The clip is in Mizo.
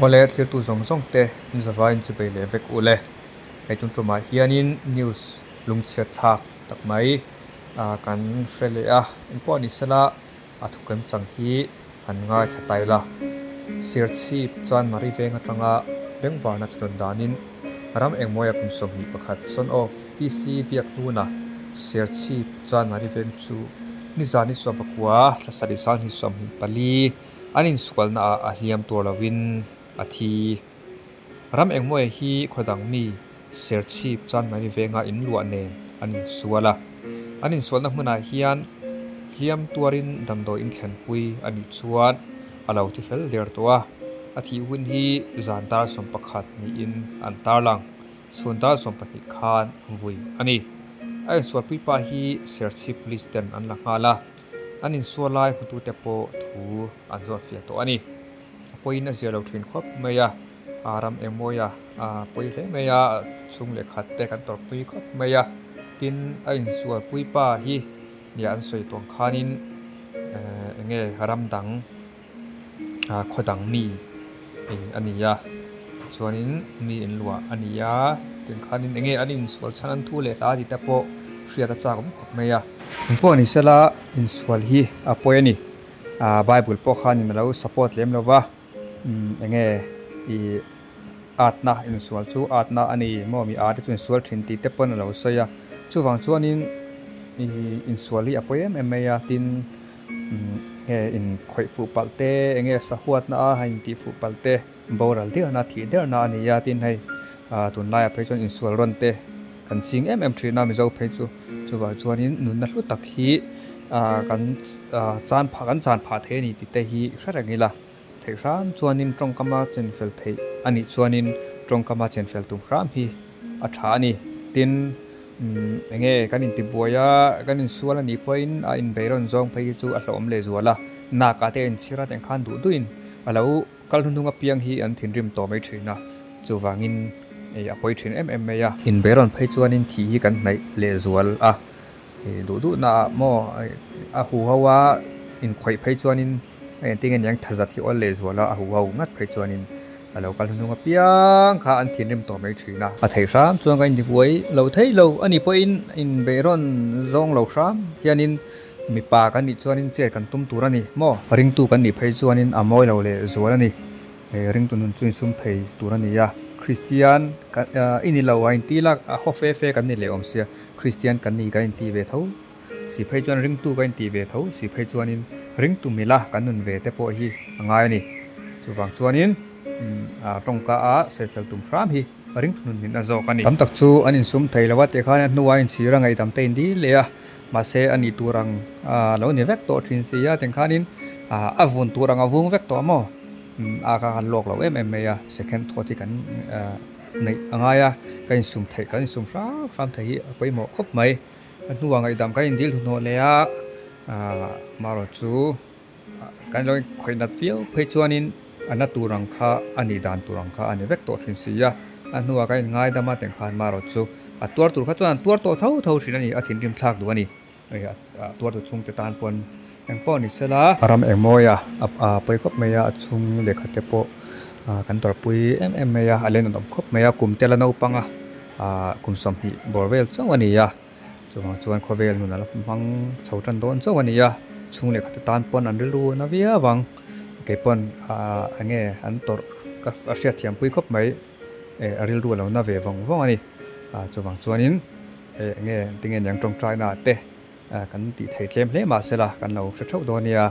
Awle thlirtu zawng zawng te in zavaiin chibei leh vek u le. Hei tun tumah hianin news lungchhiat thlak tak mai kan hre leh a, engpawh ni sela a thukem chang hi han ngaithla ta ila. Serchhip chuan Mari veng atanga bengvarna thunun danin ram engmawia kum 21 son of TC Biakhnuna Serchhip chuan Mari veng chu nizan ni 19 thla sarih 2024 an insualna ah a hliam tur lovin a thi. Ram engmawia hi khaw dang mi Serchhip chuan Mari venga in luah nen an insual a. An insualna hmunah hian hliam tuarin damdawi in thlenpui a nih chuan a lo thi fel der tawh a. A thih hun hi zan dar 11 niin an tarlang. Chhun dar 12 khan vui a ni. A insualpui pa hi Serchhip Police ten an la nghal a. An insual lai hmutute pawh thu an zawt fiah tawh a ni. A pawiin a zia lo thin khawp mai a, a ram engmawi a, a pawi hle mai a, chhung leh khat te kan tawrhpui khawp mai a. Tin, a insualpui pa hi nia an sawi tuang khanin eng nge ram dang khaw dang mi a ni a, chuanin mi inluah a ni a, tin khanin eng nge an insual chhan an thu leh hla tih te pawh hriat a chak awm khawp mai a. Engpawh ni sela insual hi a pawi a ni. Bible pawh khanin a lo support lem lo va, enge i atna insual chu atna a ni maw mi ate chu insual thin tih te pawn a lo sawi a, chuvang chuanin i insual hi a pawi em em mai a, tin nge inkhawih fuh palh te enge sahuatna a han intih fuh palh te boral derna thih derna a ni a, tin hei tunlaiah phei chuan insual rawn te kan ching em em thin a Mizo phei chu chuvang chuanin nunna hlu tak hi kan chan phah kan chan phah thei a ni tih te hi hre reng ila theih hram chuanin tawngkama chenfel theih a nih chuanin tawngkama chenfel tum hram hi a tha a ni tin eng nge kan intibuai a kan insual a nih pawhin a inbeirawn zawng phei hi chu a hlauhawm lehzual a nakah te a inchhir a tengkhan duh duhin a lo Kal hnuhnung apiang hi an thinrim tawh mai thin a, chuvangin ei a pawi thin em em mai a. Inberawn phei chuanin thih hi kan hnaih lehzual a, duh duhna ah maw a huho a inkhawih phei chuanin a engtin nge niang thazat hi awl lehzual a, a huho ngat phei chuanin a lo kal hnuhnung apiang kha an thinrim tawh mai thin a. A theih hram chuan ka intibuai lo thei lo a nih pawhin inberawn zawng lo hram hianin Mipa kan nih chuanin chet kan tum tur a ni maw? Ringtu kan nih phei chuanin a mawi lo leh zual a ni. Ringtu nun chu insum thei tur a ni a. Kristian i ni lo a inti lak a haw fe fe kan ni leh awm sia. Kristian kan ni kan inti ve tho si phei chuan ringtu kan inti ve tho si phei chuanin ringtu mila kan nun ve te pawh hi a ngai a ni. Chuvang chuanin tawngka a saifel tum hram hi ringtu nun min a zawk a ni. Tam tak chu an insum thei lo a tih khan a hnuah inchhir a ngaihdam te indil leh a. Mahse a nih tur ang a lo ni vek tawh thin si a, tiangkhanin a vun tur ang a vung vek tawh maw? A kha han lawk lo em em mai a, second thought hi kan neih a ngai a, kan insum theih kan insum hram hram theih hi a pawimawh khawp mai. A hnuah ngaihdam kan indil hnuhnawh leh a, marawh chu kan lo inkhawih nat viau phei chuanin a na tur ang kha a nih dan tur ang kha a ni vek tawh thin si a, a hnuah kan inngaidam a tengkhan marawh chu a tuar tur kha chuan an tuar tawh tho tho thin a ni, a thinrim thlak duh a ni, a tuar tu chhungte tan pawn eng pawh ni sela. Ram engmawi a a pawi khawp mai a, a chhung lehkha te pawh kan tawrhpui em em mai a, a len an awm khawp mai a, kum te la naupang a, kum 20 bawr vel chauh a ni a. Chuvang chuan khawvel nun a la hmang chho tan dawn chauh a ni a, chhung leh khate tan pawn an rilru na viau ang. Kei pawn eng nge an tawrh ka hriat thiam pui khawp mai, a rilru a lo na ve vawng vawng a ni. Chuvang chuanin eng nge tinge niang tawngtaina te kan tih thei tlem hle mahsela kan lo hre theuh dawn nia.